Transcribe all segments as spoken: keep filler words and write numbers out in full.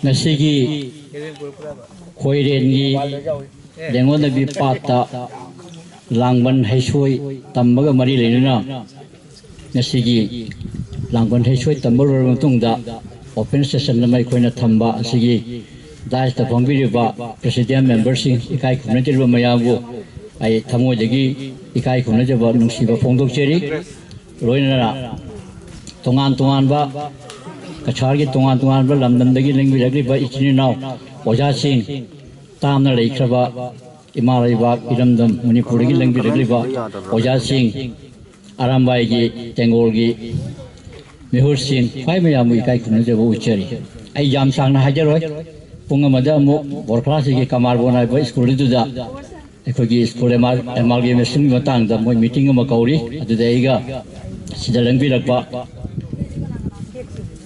ꯉꯁꯤꯒꯤ ꯈꯣꯏꯔꯦꯟꯒꯤ ꯂꯦꯡꯉꯣꯟꯅꯕꯤ ꯄꯥꯠꯇ ꯂꯥꯡꯕꯟ ꯍꯩꯁꯣꯏ ꯇꯝꯕꯒ ꯃꯔꯤ ꯂꯩꯅꯅ ꯉꯁꯤꯒꯤ ꯂꯥꯡꯕꯟ ꯍꯩꯁꯣꯏ ꯇꯝꯕ ꯂꯣꯏꯔꯕ ꯃꯇꯨꯡꯗ open session ꯑꯃ ꯑꯩꯈꯣꯏꯅ ꯊꯝꯕ ꯑꯁꯤꯒꯤ dais ꯇ ꯐꯝꯕꯤꯔꯤꯕ president member ꯁꯤꯡ, ꯏꯀꯥꯏ ꯈꯨꯝꯅꯖꯔꯤꯕ ꯃꯌꯥꯝꯕꯨ ꯑꯩ ꯊꯃꯣꯏꯗꯒꯤ ꯏꯀꯥꯏ ꯈꯨꯝꯅꯖꯕ ꯅꯨꯡꯁꯤꯕ ꯐꯣꯡꯗꯣꯛꯆꯔꯤ꯫ ꯂꯣꯏꯅꯅ ꯇꯣꯉꯥꯟ ꯇꯣꯉꯥꯟꯕ ꯀꯁꯥꯔꯒꯤ ꯇꯣꯉꯥꯟ ꯇꯣꯉꯥꯟꯕ ꯂꯝꯗꯝꯗꯒꯤ ꯂꯦꯡꯕꯤꯔꯛꯂꯤꯕ ꯏꯆꯤꯟ ꯏꯅꯥꯎ ꯑꯣꯖꯥꯁꯤꯡ, ꯇꯥꯝꯅ ꯂꯩꯈ꯭ꯔꯕ ꯏꯃꯥ ꯂꯩꯕꯥꯛ ꯏꯔꯝꯗꯝ ꯃꯅꯤꯄꯨꯔꯗꯒꯤ ꯂꯦꯡꯕꯤꯔꯛꯂꯤꯕ ꯑꯣꯖꯥꯁꯤꯡ, ꯑꯔꯥꯝꯕꯥꯏꯒꯤ, ꯇꯦꯡꯒꯣꯜꯒꯤ ꯃꯤꯍꯨꯠꯁꯤꯡ, ꯈ꯭ꯋꯥꯏ ꯃꯌꯥꯝꯕꯨ ꯏꯀꯥꯏ ꯈꯨꯝꯅꯖꯕ ꯎꯠꯆꯔꯤ꯫ ꯑꯩ ꯌꯥꯝ ꯁꯥꯡꯅ ꯍꯥꯏꯖꯔꯣꯏ꯫ ꯄꯨꯡ ꯑꯃꯗ ꯑꯃꯨꯛ ꯕꯣꯔꯈꯂꯥꯁꯤꯒꯤ ꯀꯃꯥꯔꯕꯣꯟ ꯍꯥꯏꯕ ꯁ꯭ꯀꯨꯜ ꯑꯗꯨꯗ ꯑꯩꯈꯣꯏꯒꯤ ꯁ꯭ꯀꯨꯜ ꯑꯦꯃꯥꯜ-, ꯑꯦꯃꯥꯜꯒꯦꯃꯦꯁꯟꯒꯤ ꯃꯇꯥꯡꯗ ꯃꯣꯏ ꯃꯤꯇꯤꯡ ꯑꯃ ꯀꯧꯔꯤ꯫ ꯑꯗꯨꯗ ꯑꯩꯒ ꯁꯤꯗ ꯂꯦꯡꯕꯤꯔꯛꯄ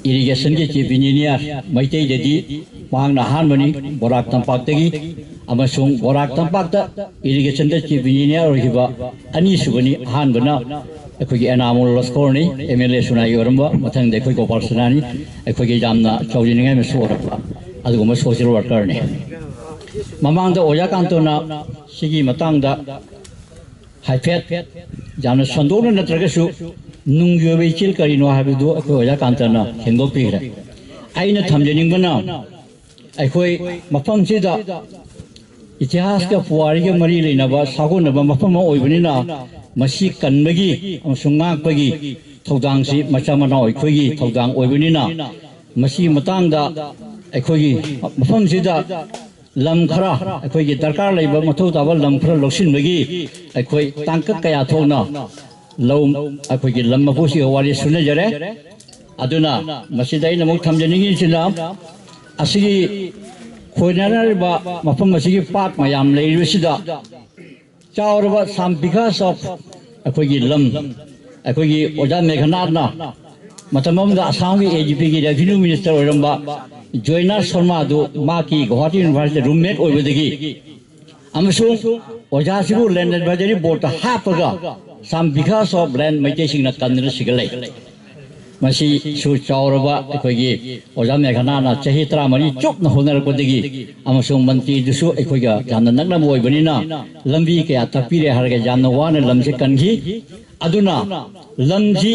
ꯏꯔꯤꯒꯦꯁꯟꯒꯤ ꯆꯤꯐ ꯏꯟꯖꯤꯅꯤꯌꯥꯔ, ꯃꯩꯇꯩꯗꯗꯤ ꯃꯍꯥꯛꯅ ꯑꯍꯥꯟꯕꯅꯤ ꯕꯣꯔꯥꯛ ꯇꯝꯄꯥꯛꯇꯒꯤ, ꯑꯃꯁꯨꯡ ꯕꯣꯔꯥꯛ ꯇꯝꯄꯥꯛꯇ ꯏꯔꯤꯒꯦꯁꯟꯗ ꯆꯤꯐ ꯏꯟꯖꯤꯅꯤꯌꯥꯔ ꯑꯣꯏꯈꯤꯕ ꯑꯅꯤꯁꯨꯕꯅꯤ꯫ ꯑꯍꯥꯟꯕꯅ ꯑꯩꯈꯣꯏꯒꯤ ꯑꯦꯅꯥꯃꯣꯜ ꯂꯁꯀꯣꯔꯅꯤ, ꯑꯦꯝ ꯑꯦꯜ ꯑꯦ ꯁꯨꯅꯥꯏ ꯑꯣꯏꯔꯝꯕ, ꯃꯊꯪꯗ ꯑꯩꯈꯣꯏ ꯒꯣꯄꯥꯜ ꯁꯅꯥꯅꯤ, ꯑꯩꯈꯣꯏꯒꯤ ꯌꯥꯝꯅ ꯆꯥꯎꯖꯅꯤꯡꯉꯥꯏ ꯑꯃꯁꯨ ꯑꯣꯏꯔꯛꯄ ꯑꯗꯨꯒꯨꯝꯕ ꯁꯣꯁꯤꯌꯦꯜ ꯋꯥꯔꯀꯔꯅꯤ꯫ ꯃꯃꯥꯡꯗ ꯑꯣꯖꯥ ꯀꯥꯟꯇꯣꯅ ꯁꯤꯒꯤ ꯃꯇꯥꯡꯗ ꯍꯥꯏꯐꯦꯠ ꯌꯥꯝꯅ ꯁꯟꯗꯣꯛꯅ ꯅꯠꯇ꯭ꯔꯒꯁꯨ ꯅꯨꯡꯒꯤ ꯑꯣꯏꯕ ꯏꯆꯦꯜ ꯀꯔꯤꯅꯣ ꯍꯥꯏꯕꯗꯨ ꯑꯩꯈꯣꯏ ꯑꯣꯖꯥ ꯀꯥꯟꯇꯅ ꯁꯦꯝꯗꯣꯛꯄꯤꯈ꯭ꯔꯦ꯫ ꯑꯩꯅ ꯊꯝꯖꯅꯤꯡꯕꯅ ꯑꯩꯈꯣꯏ ꯃꯐꯝꯁꯤꯗ ꯏꯇꯤꯍꯥꯁꯀ ꯄꯨꯋꯥꯔꯤꯒ ꯃꯔꯤ ꯂꯩꯅꯕ ꯁꯥꯒꯣꯟꯅꯕ ꯃꯐꯝ ꯑꯃ ꯑꯣꯏꯕꯅꯤꯅ ꯃꯁꯤ ꯀꯟꯕꯒꯤ ꯑꯃꯁꯨꯡ ꯉꯥꯛꯄꯒꯤ ꯊꯧꯗꯥꯡꯁꯤ ꯃꯆꯥ ꯃꯅꯥꯎ ꯑꯩꯈꯣꯏꯒꯤ ꯊꯧꯗꯥꯡ ꯑꯣꯏꯕꯅꯤꯅ ꯃꯁꯤꯒꯤ ꯃꯇꯥꯡꯗ ꯑꯩꯈꯣꯏꯒꯤ ꯃꯐꯝꯁꯤꯗ ꯂꯝ ꯈꯔ, ꯑꯩꯈꯣꯏꯒꯤ ꯗꯔꯀꯥꯔ ꯂꯩꯕ ꯃꯊꯧ ꯇꯥꯕ ꯂꯝ ꯈꯔ ꯂꯧꯁꯤꯟꯕꯒꯤ ꯑꯩꯈꯣꯏ ꯇꯥꯡꯀꯛ ꯀꯌꯥ ꯊꯣꯛꯅ ꯂꯧ, ꯑꯩꯈꯣꯏꯒꯤ ꯂꯝ ꯃꯄꯨꯁꯤꯒ ꯋꯥꯔꯤ ꯁꯨꯅꯖꯔꯦ꯫ ꯑꯗꯨꯅ ꯃꯁꯤꯗ ꯑꯩꯅ ꯑꯃꯨꯛ ꯊꯝꯖꯅꯤꯡꯉꯤꯁꯤꯅ ꯑꯁꯤꯒꯤ ꯈꯣꯏꯅꯅꯔꯤꯕ ꯃꯐꯝ ꯑꯁꯤꯒꯤ ꯄꯥꯠ ꯃꯌꯥꯝ ꯂꯩꯔꯤꯕꯁꯤꯗ ꯆꯥꯎꯔꯕ some bighas of ꯑꯩꯈꯣꯏꯒꯤ ꯂꯝ, ꯑꯩꯈꯣꯏꯒꯤ ꯑꯣꯖꯥ ꯃꯦꯘꯅꯥꯊꯅ ꯃꯇꯝ ꯑꯃꯗ ꯑꯁꯥꯝꯒꯤ ꯑꯦ ꯖꯤ ꯄꯤꯒꯤ ꯔꯦꯚꯤꯅ꯭ꯌꯨ ꯃꯤꯅꯤꯁꯇꯔ ꯑꯣꯏꯔꯝꯕ ꯖꯣꯏꯅꯥꯊ ꯁꯔꯃꯥꯗꯨ ꯃꯍꯥꯛꯀꯤ ꯒꯨꯋꯥꯍꯥꯇꯤ ꯌꯨꯅꯤꯚꯔꯁꯤꯇꯤꯗ ꯔꯨꯝꯃꯦꯠ ꯑꯣꯏꯕꯗꯒꯤ ꯑꯃꯁꯨꯡ ꯑꯣꯖꯥꯁꯤꯕꯨ ꯂꯦꯟ ꯑꯦꯗꯚꯥꯏꯖꯔꯤ ꯕꯣꯔꯗꯇ ꯍꯥꯞꯄꯒ some bighas of land ꯃꯩꯇꯩꯁꯤꯡꯅ ꯀꯟꯗꯨꯅ ꯁꯤꯒꯠꯂꯛꯏ꯫ ꯃꯁꯤꯁꯨ ꯆꯥꯎꯔꯕ ꯑꯩꯈꯣꯏꯒꯤ ꯑꯣꯖꯥ ꯃꯦꯘꯅꯥꯅ ꯆꯍꯤ ꯇꯔꯥꯃꯔꯤ ꯆꯨꯞꯅ ꯍꯣꯠꯅꯔꯛꯄꯗꯒꯤ ꯑꯃꯁꯨꯡ ꯃꯟꯇ꯭ꯔꯤꯗꯨꯁꯨ ꯑꯩꯈꯣꯏꯒ ꯌꯥꯝꯅ ꯅꯛꯅꯕ ꯑꯣꯏꯕꯅꯤꯅ ꯂꯝꯕꯤ ꯀꯌꯥ ꯇꯥꯛꯄꯤꯔꯦ ꯍꯥꯏꯔꯒ ꯌꯥꯝꯅ ꯋꯥꯅ ꯂꯝꯁꯦ ꯀꯟꯈꯤ꯫ ꯑꯗꯨꯅ ꯂꯝꯁꯤ,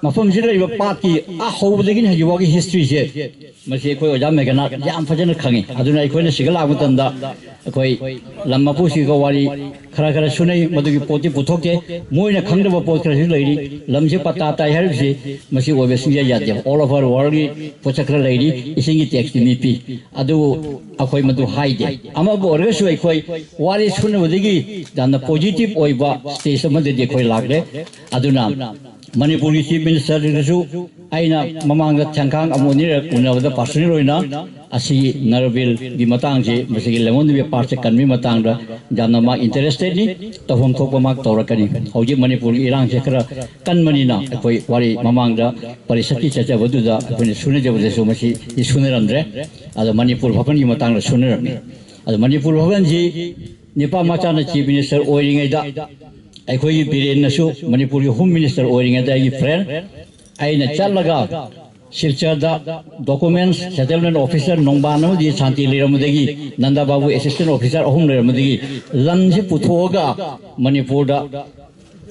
ꯃꯐꯝꯁꯤꯗ ꯂꯩꯕ ꯄꯥꯠꯀꯤ ꯑꯥ ꯍꯧꯕꯗꯒꯤꯅ ꯍꯧꯖꯤꯛ ꯐꯥꯎꯒꯤ historyꯁꯦ, ꯃꯁꯤ ꯑꯩꯈꯣꯏ ꯑꯣꯖꯥ ꯃꯦꯘꯅꯥ ꯌꯥꯝ ꯐꯖꯅ ꯈꯪꯉꯤ꯫ ꯑꯗꯨꯅ ꯑꯩꯈꯣꯏꯅ ꯁꯤꯒ ꯂꯥꯛꯄ ꯃꯇꯝꯗ ꯑꯩꯈꯣꯏ ꯂꯝ ꯃꯄꯨꯁꯤꯡꯒ ꯋꯥꯔꯤ ꯈꯔ ꯈꯔ ꯁꯨꯅꯩ, ꯃꯗꯨꯒꯤ ꯄꯣꯠꯇꯤ ꯄꯨꯊꯣꯛꯇꯦ꯫ ꯃꯣꯏꯅ ꯈꯪꯗꯕ ꯄꯣꯠ ꯈꯔꯁꯨ ꯂꯩꯔꯤ꯫ ꯂꯝꯁꯤ ꯄꯠꯇꯥ ꯇꯥꯏ ꯍꯥꯏꯔꯤꯕꯁꯤ ꯃꯁꯤ ꯑꯣꯏꯕ ꯁꯨꯡꯌꯥ ꯌꯥꯗꯦ꯫ All over worldꯒꯤ ꯄꯣꯠꯁꯛ ꯈꯔ ꯂꯩꯔꯤ, ꯏꯁꯤꯡꯒꯤ taxꯇꯤ ꯃꯤ ꯄꯤ, ꯑꯗꯨꯕꯨ ꯑꯩꯈꯣꯏ ꯃꯗꯨ ꯍꯥꯏꯗꯦ꯫ ꯑꯃꯕꯨ ꯑꯣꯏꯔꯒꯁꯨ ꯑꯩꯈꯣꯏ ꯋꯥꯔꯤ ꯁꯨꯅꯕꯗꯒꯤ ꯌꯥꯝꯅ positive ꯑꯣꯏꯕ stage ꯑꯃꯗꯗꯤ ꯑꯩꯈꯣꯏ ꯂꯥꯛꯂꯦ꯫ ꯑꯗꯨꯅ ꯃꯅꯤꯄꯨꯔꯒꯤ Chief Ministerꯗꯁꯨ ꯑꯩꯅ ꯃꯃꯥꯡꯗ ꯊꯦꯡꯈꯥꯡ ꯑꯃꯨꯛ ꯑꯅꯤꯔꯛ ꯎꯅꯕꯗ personal ꯑꯣꯏꯅ ꯑꯁꯤꯒꯤ ꯅꯔꯕꯤꯜꯒꯤ ꯃꯇꯥꯡꯁꯦ, ꯃꯁꯤꯒꯤ ꯂꯦꯃꯣꯟ ꯗꯤꯕꯦ ꯄꯥꯔꯠꯁꯦ ꯀꯟꯕꯒꯤ ꯃꯇꯥꯡꯗ ꯌꯥꯝꯅ ꯃꯥ interestedꯅꯤ, ꯇꯧꯐꯝ ꯊꯣꯛꯄ ꯃꯥ ꯇꯧꯔꯛꯀꯅꯤ꯫ ꯍꯧꯖꯤꯛ ꯃꯅꯤꯄꯨꯔꯒꯤ ꯏꯔꯥꯡꯁꯦ ꯈꯔ ꯀꯟꯕꯅꯤꯅ ꯑꯩꯈꯣꯏ ꯋꯥꯔꯤ ꯃꯃꯥꯡꯗ ꯄꯔꯤꯁꯠꯀꯤ ꯆꯠꯆꯕꯗꯨꯗ ꯑꯩꯈꯣꯏꯅ ꯁꯨꯅꯖꯕꯗꯁꯨ ꯃꯁꯤ ꯁꯨꯅꯔꯝꯗ꯭ꯔꯦ꯫ ꯑꯗꯣ ꯃꯅꯤꯄꯨꯔ ꯚꯕꯟꯒꯤ ꯃꯇꯥꯡꯗ ꯁꯨꯅꯔꯝꯃꯤ꯫ ꯑꯗꯣ ꯃꯅꯤꯄꯨꯔ ꯚꯕꯟꯁꯤ ꯅꯤꯄꯥ ꯃꯆꯥꯅ Chief Minister ꯑꯣꯏꯔꯤꯉꯩꯗ ꯑꯩꯈꯣꯏꯒꯤ ꯕꯤꯔꯦꯟꯅꯁꯨ ꯃꯅꯤꯄꯨꯔꯒꯤ Home Minister ꯑꯣꯏꯔꯤꯉꯩꯗ ꯑꯩꯒꯤ friend, ꯑꯩꯅ ꯆꯠꯂꯒ ꯁꯤꯜꯆꯔꯗ documents, settlement officer ꯅꯣꯡꯕꯥꯟ ꯑꯃꯗꯤ ꯁꯥꯟꯇꯤ ꯂꯩꯔꯝꯕꯗꯒꯤ ꯅꯟꯗ ꯕꯥꯕꯨ assistant officer ꯑꯍꯨꯝ ꯂꯩꯔꯝꯕꯗꯒꯤ ꯂꯝꯁꯤ ꯄꯨꯊꯣꯛꯑꯒ ꯃꯅꯤꯄꯨꯔꯗ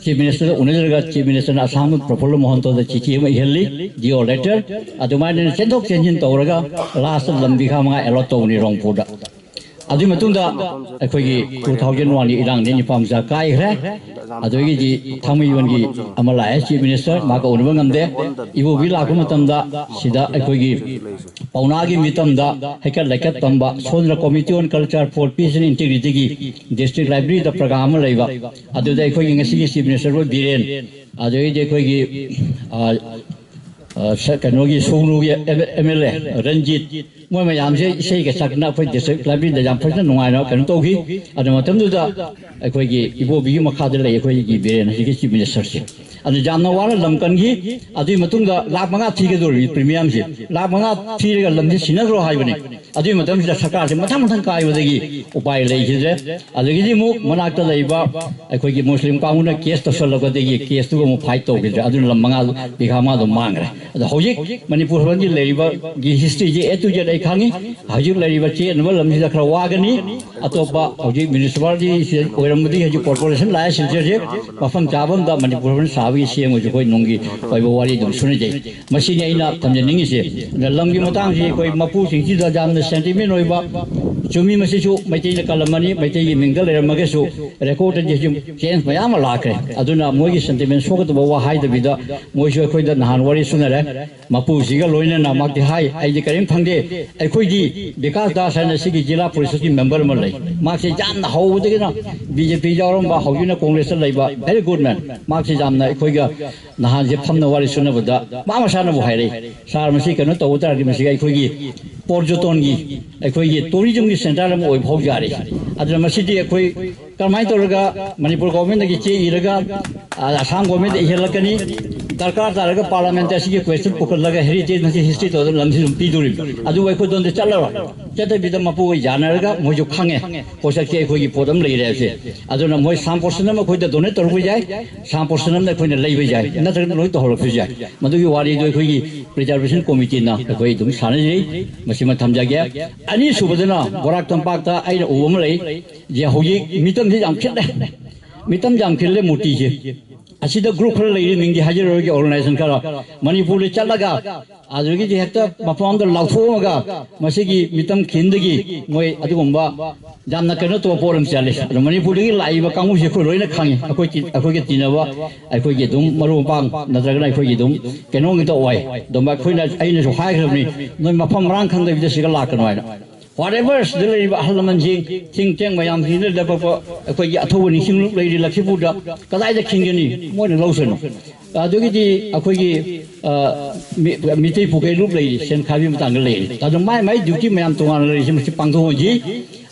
Chief Ministerꯗ ꯎꯅꯖꯔꯒ Chief Ministerꯅ ꯑꯁꯥꯝꯒꯤ ꯄ꯭ꯔꯐꯨꯜꯂ ꯃꯣꯍꯟꯇꯣꯗ ꯆꯤꯊꯤ ꯑꯃ ꯏꯍꯜꯂꯤ, D O letter꯫ ꯑꯗꯨꯃꯥꯏꯅ ꯆꯦꯟꯊꯣꯛ ꯆꯦꯟꯁꯤꯟ ꯇꯧꯔꯒ lastꯇ ꯂꯝ ꯕꯤꯘꯥ ꯃꯉꯥ allot ꯇꯧꯕꯅꯤ ꯔꯣꯡꯄꯨꯔꯗ꯫ ꯑꯗꯨꯒꯤ ꯃꯇꯨꯡꯗ ꯑꯩꯈꯣꯏꯒꯤ two thousand oneꯒꯤ ꯏꯔꯥꯡꯗꯤ ꯅꯤꯄꯥ ꯃꯆꯥ ꯀꯥꯏꯈ꯭ꯔꯦ꯫ ꯑꯗꯨꯗꯒꯤꯗꯤ ꯊꯥꯡꯃꯩꯕꯟꯒꯤ ꯑꯃ ꯂꯥꯛꯑꯦ, Chief Minister, ꯃꯥꯒ ꯎꯅꯕ ꯉꯝꯗꯦ꯫ ꯏꯕꯣꯕꯤ ꯂꯥꯛꯄ ꯃꯇꯝꯗ ꯁꯤꯗ ꯑꯩꯈꯣꯏꯒꯤ ꯄꯥꯎꯅꯥꯒꯤ ꯃꯤꯇꯝꯗ ꯍꯩꯀꯠ ꯂꯩꯀꯠ ꯇꯝꯕ ꯁꯣꯟꯗ꯭ꯔ Committee on Culture for Peace and Integrityꯒꯤ district libraryꯗ program ꯑꯃ ꯂꯩꯕ, ꯑꯗꯨꯗ ꯑꯩꯈꯣꯏꯒꯤ ꯉꯁꯤꯒꯤ Chief Minister ꯑꯣꯏ ꯕꯤꯔꯦꯟ, ꯑꯗꯨꯗꯒꯤꯗꯤ ꯑꯩꯈꯣꯏꯒꯤ, ꯑ, ꯑ, ꯁ-, ꯀꯩꯅꯣꯒꯤ ꯁꯨꯒꯅꯨꯒꯤ M L A ꯔꯟꯖꯤꯠ, ꯃꯣꯏ ꯃꯌꯥꯝꯁꯦ ꯏꯁꯩꯒ ꯁꯛꯇꯅ ꯑꯩꯈꯣꯏ district libraryꯗ ꯌꯥꯝ ꯐꯖꯅ ꯅꯨꯡꯉꯥꯏꯅ ꯀꯩꯅꯣ ꯇꯧꯈꯤ꯫ ꯑꯗꯨ ꯃꯇꯝꯗꯨꯗ ꯑꯩꯈꯣꯏꯒꯤ ꯏꯕꯣꯕꯤꯒꯤ ꯃꯈꯥꯗ ꯂꯩ ꯑꯩꯈꯣꯏꯒꯤ ꯕꯤꯔꯦꯟ ꯍꯧꯖꯤꯛꯀꯤ Chief Ministerꯁꯦ꯫ ꯑꯗꯨ ꯌꯥꯝꯅ ꯋꯥꯅ ꯂꯝ ꯀꯟꯈꯤ꯫ ꯑꯗꯨꯒꯤ ꯃꯇꯨꯡꯗ ꯂꯥꯈ ꯃꯉꯥ ꯊꯤꯒꯗꯧꯔꯤꯕ premiumꯁꯦ, ꯂꯥꯈ ꯃꯉꯥ ꯊꯤꯔꯒ ꯂꯝꯁꯦ ꯁꯤꯟꯅꯈ꯭ꯔꯣ ꯍꯥꯏꯕꯅꯤ꯫ ꯑꯗꯨꯒꯤ ꯃꯇꯝꯁꯤꯗ ꯁꯔꯀꯥꯔꯁꯤ ꯃꯊꯪ ꯃꯊꯪ ꯀꯥꯏꯕꯗꯒꯤ ꯎꯄꯥꯏ ꯂꯩꯈꯤꯗ꯭ꯔꯦ꯫ ꯑꯗꯒꯤꯗꯤ ꯑꯃꯨꯛ ꯃꯅꯥꯛꯇ ꯂꯩꯕ ꯑꯩꯈꯣꯏꯒꯤ ꯃꯨꯁꯂꯤꯝ ꯀꯥꯡꯕꯨꯅ ꯀꯦꯁ ꯇꯧꯁꯜꯂꯛꯄꯗꯒꯤ ꯀꯦꯁꯇꯨꯒ ꯑꯃꯨꯛ ꯐꯥꯏꯠ ꯇꯧꯈꯤꯗ꯭ꯔꯦ꯫ ꯑꯗꯨꯅ ꯂꯝ ꯃꯉꯥ, ꯕꯤꯘꯥ ꯃꯉꯥꯗꯣ ꯃꯥꯡꯈ꯭ꯔꯦ꯫ ꯑꯗꯣ ꯍꯧꯖꯤꯛ ꯃꯅꯤꯄꯨꯔ ꯍꯧꯔꯛꯐꯝꯒꯤ ꯂꯩꯔꯤꯕꯒꯤ ꯍꯤꯁꯇ꯭ꯔꯤꯁꯤ ꯑꯦ ꯇꯨ ꯖꯦꯠ ꯑꯩ ꯈꯪꯉꯤ꯫ ꯍꯧꯖꯤꯛ ꯂꯩꯔꯤꯕ ꯆꯦꯟꯅꯕ ꯂꯝꯁꯤꯗ ꯈꯔ ꯋꯥꯒꯅꯤ꯫ ꯑꯇꯣꯞꯄ ꯍꯧꯖꯤꯛ ꯃ꯭ꯌꯨꯅꯤꯁꯤꯄꯥꯂꯤꯇꯤ ꯑꯣꯏꯔꯝꯕꯗꯒꯤ ꯍꯧꯖꯤꯛ ꯀꯣꯔꯄꯣꯔꯦꯁꯟ ꯂꯥꯛꯑꯦ, ꯁꯤꯜꯆꯔꯁꯦ ꯃꯐꯝ ꯆꯥꯕ ꯑꯃꯗ ꯃꯅꯤꯄꯨꯔ ꯍꯧꯔꯛꯐꯝ ꯁꯥꯕꯒꯤ ꯁꯦꯝꯕꯁꯨ ꯑꯩꯈꯣꯏ ꯅꯨꯡꯒꯤ ꯑꯣꯏꯕ ꯋꯥꯔꯤ ꯑꯗꯨꯝ ꯁꯨꯅꯖꯩ꯫ ꯃꯁꯤꯅꯤ ꯑꯩꯅ ꯊꯝꯖꯅꯤꯡꯉꯤꯁꯦ꯫ ꯑꯗꯨꯅ ꯂꯝꯒꯤ ꯃꯇꯥꯡꯁꯤ ꯑꯩꯈꯣꯏ ꯃꯄꯨꯁꯤꯡꯁꯤꯗ ꯌꯥꯝꯅ ꯁꯦꯟꯇꯤꯃꯦꯟ ꯑꯣꯏꯕ, ꯆꯨꯝꯃꯤ, ꯃꯁꯤꯁꯨ ꯃꯩꯇꯩꯅ ꯀꯜꯂꯝꯃꯅꯤ, ꯃꯩꯇꯩꯒꯤ ꯃꯤꯡꯗ ꯂꯩꯔꯝꯃꯒꯁꯨ ꯔꯦꯀꯣꯔꯗꯇꯗꯤ ꯍꯧꯖꯤꯛ ꯆꯦꯟꯖ ꯃꯌꯥꯝ ꯑꯃ ꯂꯥꯛꯈ꯭ꯔꯦ꯫ ꯑꯗꯨꯅ ꯃꯣꯏꯒꯤ ꯁꯦꯟꯇꯤꯃꯦꯟ ꯁꯣꯛꯀꯗꯕ ꯋꯥ ꯍꯥꯏꯗꯕꯤꯗ ꯃꯣꯏꯁꯨ ꯑꯩꯈꯣꯏꯗ ꯅꯍꯥꯟ ꯋꯥꯔꯤ ꯁꯨꯅꯔꯦ꯫ ꯃꯄꯨꯁꯤꯒ ꯂꯣꯏꯅꯅ ꯃꯍꯥꯛꯇꯤ ꯍꯥꯏ, "ꯑꯩꯗꯤ ꯀꯔꯤꯝ ꯈꯪꯗꯦ, ꯑꯩꯈꯣꯏꯗꯤ ꯕꯤꯀꯥꯁ ꯗꯥꯁ ꯍꯥꯏꯅ ꯁꯤꯒꯤ ꯖꯤꯂꯥ ꯄꯔꯤꯁꯠꯀꯤ ꯃꯦꯝꯕꯔ ꯑꯃ ꯂꯩ, ꯃꯍꯥꯛꯁꯦ ꯌꯥꯝꯅ ꯍꯧꯕꯗꯒꯤꯅ ꯕꯤ ꯖꯦ ꯄꯤ ꯌꯥꯎꯔꯝꯕ, ꯍꯧꯖꯤꯛꯅ ꯀꯣꯡꯒ꯭ꯔꯦꯁꯇ ꯂꯩꯕ, very good man, ꯃꯍꯥꯛꯁꯦ ꯌꯥꯝꯅ ꯑꯩꯈꯣꯏꯒ ꯅꯍꯥꯟꯁꯦ ꯐꯝꯅ ꯋꯥꯔꯤ ꯁꯨꯅꯕꯗ ꯃꯥ ꯃꯁꯥꯅꯕꯨ ꯍꯥꯏꯔꯛꯏ, 'ꯁꯥꯔ, ꯃꯁꯤ ꯀꯩꯅꯣ ꯇꯧꯕ ꯇꯥꯔꯗꯤ ꯃꯁꯤꯒ ꯑꯩꯈꯣꯏꯒꯤ ꯄꯣꯔꯖꯣꯇꯣꯟꯒꯤ, ꯑꯩꯈꯣꯏꯒꯤ ꯇꯨꯔꯤꯖꯝꯒꯤ ꯁꯦꯟꯇꯔ ꯑꯃ ꯑꯣꯏꯕ ꯐꯥꯎ ꯌꯥꯔꯦ꯫ ꯑꯗꯨꯅ ꯃꯁꯤꯗꯤ ꯑꯩꯈꯣꯏ ꯀꯔꯝꯍꯥꯏꯅ ꯇꯧꯔꯒ ꯃꯅꯤꯄꯨꯔ ꯒꯣꯚꯔꯟꯃꯦꯟꯠꯇꯒꯤ ꯆꯦ ꯏꯔꯒ, ꯑ, ꯑꯁꯥꯝ ꯒꯣꯚꯔꯟꯃꯦꯟꯠꯇ ꯏꯍꯜꯂꯛꯀꯅꯤ, ꯗꯔꯀꯥꯔ ꯇꯥꯔꯒ ꯄꯥꯔꯂꯥꯃꯦꯟꯠꯇ ꯑꯁꯤꯒꯤ ꯀ꯭ꯋꯦꯁꯟ ꯄꯨꯈꯠꯂꯒ ꯍꯦꯔꯤꯇꯦꯖ ꯃꯁꯤ ꯍꯤꯁꯇ꯭ꯔꯤ ꯇꯧꯗꯅ ꯂꯝꯁꯤ ꯑꯗꯨꯝ ꯄꯤꯗꯣꯔꯤꯕꯅꯤ꯫ ꯑꯗꯨꯕꯨ ꯑꯩꯈꯣꯏ ꯑꯗꯣꯝꯗ ꯆꯠꯂꯔꯣꯏ꯫ ꯆꯠꯇꯕꯤꯗ ꯃꯄꯨ ꯍꯣꯏ ꯌꯥꯅꯔꯒ ꯃꯣꯏꯁꯨ ꯈꯪꯉꯦ ꯄꯣꯠꯁꯛꯁꯦ ꯑꯩꯈꯣꯏꯒꯤ ꯄꯣꯠ ꯑꯃ ꯂꯩꯔꯦ ꯍꯥꯏꯕꯁꯦ꯫ ꯑꯗꯨꯅ ꯃꯣꯏ ꯁꯥꯝ ꯄꯣꯔꯁꯟ ꯑꯃ ꯑꯩꯈꯣꯏꯗ ꯗꯣꯅꯦꯠ ꯇꯧꯔꯛꯄ ꯌꯥꯏ, ꯁꯥꯝ ꯄꯣꯔꯁꯟ ꯑꯃꯅ ꯑꯩꯈꯣꯏꯅ ꯂꯩꯕ ꯌꯥꯏ, ꯅꯠꯇ꯭ꯔꯒ ꯂꯣꯏ ꯇꯧꯍꯧꯔꯛꯄꯁꯨ ꯌꯥꯏ꯫ ꯃꯗꯨꯒꯤ ꯋꯥꯔꯤꯗꯨ ꯑꯩꯈꯣꯏꯒꯤ ꯄ꯭ꯔꯤꯖꯥꯔꯕꯦꯁꯟ ꯀꯣꯃꯤꯇꯤꯅ ꯑꯩꯈꯣꯏ ꯑꯗꯨꯝ ꯁꯥꯟꯅꯖꯩ꯫ ꯃꯁꯤꯃ ꯊꯝꯖꯒꯦ꯫ ꯑꯅꯤꯁꯨꯕꯗꯅ ꯕꯣꯔꯥꯛ ꯇꯝꯄꯥꯛꯇ ꯑꯩꯅ ꯎꯕ ꯑꯃ ꯂꯩ꯫ ꯖꯦ, ꯍꯧꯖꯤꯛ ꯃꯤꯇꯝꯁꯤ ꯌꯥꯝ ꯈꯦꯠꯅꯩ꯫ ꯃꯤꯇꯝ ꯌꯥꯝ ꯈꯦꯠꯂꯦ ꯃꯨꯔꯇꯤꯁꯦ꯫ ꯑꯁꯤꯗ ꯒ꯭ꯔꯨꯞ ꯈꯔ ꯂꯩꯔꯤ, ꯃꯤꯡꯗꯤ ꯍꯥꯏꯖꯔꯔꯣꯏꯒꯦ, ꯑꯣꯔꯒꯅꯥꯏꯖꯦꯁꯟ ꯈꯔ ꯃꯅꯤꯄꯨꯔꯗ ꯆꯠꯂꯒ ꯑꯗꯨꯗꯒꯤꯗꯤ ꯍꯦꯛꯇ ꯃꯐꯝ ꯑꯃꯗ ꯂꯥꯎꯊꯣꯛꯑꯒ ꯃꯁꯤꯒꯤ ꯃꯤꯇꯝ ꯈꯤꯟꯗꯒꯤ ꯃꯣꯏ ꯑꯗꯨꯒꯨꯝꯕ ꯌꯥꯝꯅ ꯀꯩꯅꯣ ꯇꯧꯕ ꯄꯣꯠ ꯑꯃ ꯆꯠꯂꯤ꯫ ꯑꯗꯣ ꯃꯅꯤꯄꯨꯔꯗꯒꯤ ꯂꯥꯛꯏꯕ ꯀꯥꯡꯕꯨꯁꯦ ꯑꯩꯈꯣꯏ ꯂꯣꯏꯅ ꯈꯪꯉꯤ꯫ ꯑꯩꯈꯣꯏ ꯇꯤ-, ꯑꯩꯈꯣꯏꯒ ꯇꯤꯟꯅꯕ, ꯑꯩꯈꯣꯏꯒꯤ ꯑꯗꯨꯝ ꯃꯔꯨꯞ ꯃꯄꯥꯡ ꯅꯠꯇ꯭ꯔꯒꯅ ꯑꯩꯈꯣꯏꯒꯤ ꯑꯗꯨꯝ ꯀꯩꯅꯣ ꯉꯥꯛꯇ ꯑꯣꯏ꯫ ꯑꯗꯨꯝ ꯑꯩꯈꯣꯏꯅ, ꯑꯩꯅꯁꯨ ꯍꯥꯏꯈ꯭ꯔꯕꯅꯤ, "ꯅꯣꯏ ꯃꯐꯝ ꯃꯔꯥꯡ ꯈꯪꯗꯕꯤꯗ ꯁꯤꯒ ꯂꯥꯛꯀꯅꯨ" ꯍꯥꯏꯅ꯫ Whatever ꯁꯤꯗ ꯂꯩꯔꯤꯕ ꯑꯍꯜ ꯂꯃꯟꯁꯤꯡ, ꯊꯤꯡ ꯇꯦꯡ ꯃꯌꯥꯝꯁꯤꯡꯗ ꯂꯦꯞꯄꯛꯄ ꯑꯩꯈꯣꯏꯒꯤ ꯑꯊꯧꯕ ꯅꯤꯡꯁꯤꯡꯂꯨꯞ ꯂꯩꯔꯤ ꯂꯛꯈꯤꯄꯨꯔꯗ, ꯀꯗꯥꯏꯗ ꯈꯤꯟꯒꯅꯤ? ꯃꯣꯏꯅ ꯂꯧꯁꯅꯨ꯫ ꯑꯗꯨꯒꯤꯗꯤ ꯑꯩꯈꯣꯏꯒꯤ, ꯑ, ꯃꯤ-, ꯃꯤꯇꯩ ꯄꯨꯀꯩ ꯂꯨꯞ ꯂꯩꯔꯤ, ꯁꯦꯟ ꯈꯥꯏꯕꯒꯤ ꯃꯇꯥꯡꯗ ꯂꯩꯔꯤ꯫ ꯑꯗꯨ ꯃꯥꯏ ꯃꯥꯏ ꯗ꯭ꯌꯨꯇꯤ ꯃꯌꯥꯝ ꯇꯣꯉꯥꯟꯅ ꯂꯩꯔꯤꯁꯦ ꯃꯁꯤ ꯄꯥꯡꯊꯣꯛꯍꯟꯁꯤ꯫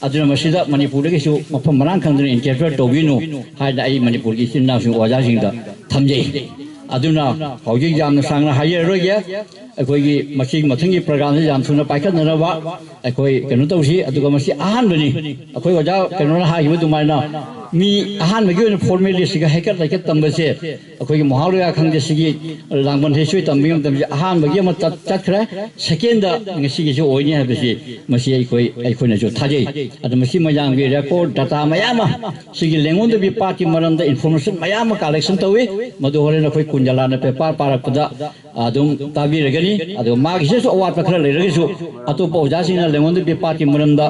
ꯑꯗꯨꯅ ꯃꯁꯤꯗ ꯃꯅꯤꯄꯨꯔꯗꯒꯤꯁꯨ ꯃꯐꯝ ꯃꯔꯥꯡ ꯈꯪꯗꯅ ꯏꯟꯇꯔꯐꯤꯌꯔ ꯇꯧꯕꯤꯅꯨ ꯍꯥꯏꯅ ꯑꯩ ꯃꯅꯤꯄꯨꯔꯒꯤ ꯏꯆꯤꯟ ꯏꯅꯥꯎꯁꯤꯡ, ꯑꯣꯖꯥꯁꯤꯡꯗ ꯊꯝꯖꯩ꯫ ꯑꯗꯨꯅ ꯍꯧꯖꯤꯛ ꯌꯥꯝꯅ ꯁꯥꯡꯅ ꯍꯥꯏꯖꯔꯔꯣꯏꯒꯦ꯫ ꯑꯩꯈꯣꯏꯒꯤ ꯃꯁꯤꯒꯤ ꯃꯊꯪꯒꯤ ꯄ꯭ꯔꯣꯒ꯭ꯔꯥꯝꯁꯤ ꯌꯥꯝ ꯊꯨꯅ ꯄꯥꯏꯈꯠꯅꯅꯕ ꯑꯩꯈꯣꯏ ꯀꯩꯅꯣ ꯇꯧꯁꯤ꯫ ꯑꯗꯨꯒ ꯃꯁꯤ ꯑꯍꯥꯟꯕꯅꯤ, ꯑꯩꯈꯣꯏ ꯑꯣꯖꯥ ꯀꯩꯅꯣꯅ ꯍꯥꯏꯈꯤꯕ ꯑꯗꯨꯃꯥꯏꯅ ꯃꯤ ꯑꯍꯥꯟꯕꯒꯤ ꯑꯣꯏꯅ ꯐꯣꯔꯃꯦꯂꯤꯁꯤꯒ ꯍꯩꯀꯠ ꯂꯩꯀꯠ ꯇꯝꯕꯁꯦ ꯑꯩꯈꯣꯏꯒꯤ ꯃꯍꯥꯔꯣꯌꯥ ꯈꯪꯗꯦ, ꯁꯤꯒꯤ ꯂꯥꯡꯕꯟ ꯍꯩꯁꯣꯏ ꯇꯝꯕꯒꯤ ꯃꯇꯝꯁꯦ ꯑꯍꯥꯟꯕꯒꯤ ꯑꯃ ꯆꯠ- ꯆꯠꯈ꯭ꯔꯦ, ꯁꯦꯀꯦꯟꯗ ꯉꯁꯤꯒꯤꯁꯨ ꯑꯣꯏꯅꯤ ꯍꯥꯏꯕꯁꯤ ꯃꯁꯤ ꯑꯩꯈꯣꯏ ꯑꯩꯈꯣꯏꯅꯁꯨ ꯊꯥꯖꯩ꯫ ꯑꯗꯨ ꯃꯁꯤ ꯃꯌꯥꯝꯒꯤ ꯔꯦꯀꯣꯔꯠ ꯗꯇꯥ ꯃꯌꯥꯝ ꯑꯃ ꯁꯤꯒꯤ ꯂꯦꯡꯉꯣꯟꯗꯕꯤ ꯄꯥꯠꯀꯤ ꯃꯔꯝꯗ ꯏꯟꯐꯣꯔꯃꯦꯁꯟ ꯃꯌꯥꯝ ꯑꯃ ꯀꯂꯦꯛꯁꯟ ꯇꯧꯏ꯫ ꯃꯗꯨ ꯍꯣꯔꯦꯟ ꯑꯩꯈꯣꯏ ꯀꯨꯟꯖꯂꯥꯅ ꯄꯦꯄꯔ ꯄꯥꯔꯛꯄꯗ ꯑꯗꯨꯝ ꯇꯥꯕꯤꯔꯒꯅꯤ꯫ ꯑꯗꯨꯒ ꯃꯥꯒꯤꯁꯤꯁꯨ ꯑꯋꯥꯠꯄ ꯈꯔ ꯂꯩꯔꯒꯁꯨ ꯑꯇꯣꯞꯄ ꯑꯣꯖꯥꯁꯤꯡꯅ ꯂꯦꯡꯉꯣꯟꯗꯕꯤ ꯄꯥꯠꯀꯤ ꯃꯔꯝꯗ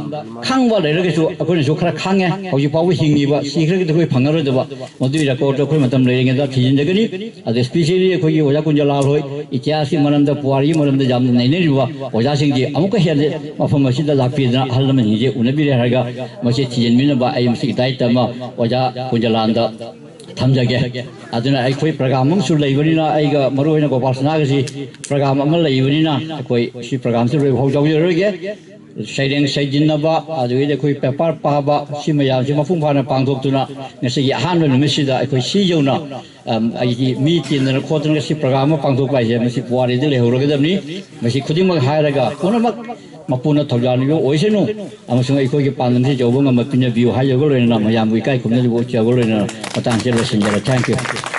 ꯈꯪꯕ ꯂꯩꯔꯒꯁꯨ ꯑꯩꯈꯣꯏꯅꯁꯨ ꯈꯔ ꯈꯪꯉꯦ꯫ ꯍꯧꯖꯤꯛ ꯐꯥꯎꯕ ꯍꯤꯡꯉꯤꯕ, ꯁꯤꯈ꯭ꯔꯒꯗꯤ ꯑꯩꯈꯣꯏ ꯐꯪꯉꯔꯣꯏꯗꯕ, ꯃꯗꯨꯒꯤ ꯔꯦꯀꯣꯔꯠꯇꯣ ꯑꯩꯈꯣꯏ ꯃꯇꯝ ꯂꯩꯔꯤꯉꯩꯗ ꯊꯤꯖꯤꯟꯖꯒꯅꯤ꯫ ꯑꯗ ꯏꯁꯄꯤꯁꯦꯜꯂꯤ ꯑꯩꯈꯣꯏꯒꯤ ꯑꯣꯖꯥ ꯀꯨꯟꯖꯂꯥꯜ ꯍꯣꯏ ꯏꯇꯤꯍꯥꯁꯀꯤ ꯃꯔꯝꯗ, ꯄꯨꯋꯥꯔꯤꯒꯤ ꯃꯔꯝꯗ ꯌꯥꯝꯅ ꯅꯩꯅꯔꯤꯕ ꯑꯣꯖꯥꯁꯤꯡꯁꯤ ꯑꯃꯨꯛꯀ ꯍꯦꯟꯅ ꯃꯐꯝ ꯑꯁꯤꯗ ꯂꯥꯛꯄꯤꯗꯅ ꯑꯍꯜ ꯂꯃꯟꯁꯤꯡꯁꯦ ꯎꯅꯕꯤꯔꯦ ꯍꯥꯏꯔꯒ ꯃꯁꯤ ꯊꯤꯖꯤꯟꯕꯤꯅꯕ ꯑꯩ ꯃꯁꯤꯒꯤ ꯗꯥꯏꯇ ꯑꯃ ꯑꯣꯖꯥ ꯀꯨꯟꯖꯂꯥꯟꯗ ꯊꯝꯖꯒꯦ꯫ ꯑꯗꯨꯅ ꯑꯩꯈꯣꯏ ꯄ꯭ꯔꯣꯒ꯭ꯔꯥꯝ ꯑꯃꯁꯨ ꯂꯩꯕꯅꯤꯅ, ꯑꯩꯒ ꯃꯔꯨ ꯑꯣꯏꯅ ꯒꯣꯄꯥꯜ ꯁꯅꯥꯒꯁꯤ ꯄ꯭ꯔꯣꯒ꯭ꯔꯥꯝ ꯑꯃ ꯂꯩꯕꯅꯤꯅ ꯑꯩꯈꯣꯏ ꯁꯤ ꯄ꯭ꯔꯣꯒ꯭ꯔꯥꯝꯁꯤ ꯂꯣꯏꯕ ꯐꯥꯎ ꯌꯥꯎꯖꯔꯣꯏꯒꯦ꯫ ꯁꯩꯔꯦꯡ ꯁꯩꯖꯤꯟꯅꯕ, ꯑꯗꯨꯗꯒꯤꯗꯤ ꯑꯩꯈꯣꯏ ꯄꯦꯄꯔ ꯄꯥꯕ, ꯁꯤ ꯃꯌꯥꯝꯁꯤ ꯃꯄꯨꯡ ꯐꯥꯅ ꯄꯥꯡꯊꯣꯛꯇꯨꯅ ꯉꯁꯤꯒꯤ ꯑꯍꯥꯟꯕ ꯅꯨꯃꯤꯠꯁꯤꯗ ꯑꯩꯈꯣꯏ ꯁꯤ ꯌꯧꯅ, ꯑꯝ, ꯑꯩꯒꯤ ꯃꯤ ꯇꯤꯟꯗꯅ ꯈꯣꯠꯇꯅ ꯁꯤ ꯄ꯭ꯔꯣꯒ꯭ꯔꯥꯝ ꯑꯃ ꯄꯥꯡꯊꯣꯛꯄ ꯍꯥꯏꯁꯦ ꯃꯁꯤ ꯄꯨꯋꯥꯔꯤꯗ ꯂꯩꯍꯧꯔꯒꯗꯕꯅꯤ꯫ ꯃꯁꯤ ꯈꯨꯗꯤꯡꯃꯛ ꯍꯥꯏꯔꯒ ꯄꯨꯝꯅꯃꯛ ꯃꯄꯨꯅ ꯊꯧꯖꯥꯜ ꯄꯤꯕ ꯑꯣꯏꯁꯅꯨ ꯑꯃꯁꯨꯡ ꯑꯩꯈꯣꯏꯒꯤ ꯄꯥꯟꯗꯝꯁꯤ ꯌꯧꯕ ꯉꯝꯕ ꯄꯤꯅꯕꯤꯌꯨ ꯍꯥꯏꯖꯕꯒ ꯂꯣꯏꯅꯅ ꯃꯌꯥꯝꯕꯨ ꯏꯀꯥꯏ ꯈꯨꯝꯅꯖꯕ ꯎꯠꯆꯕꯒ ꯂꯣꯏꯅꯅ ꯃꯇꯥꯡꯁꯤꯗ ꯂꯣꯏꯁꯤꯟꯖꯔꯦ꯫ Thank you꯫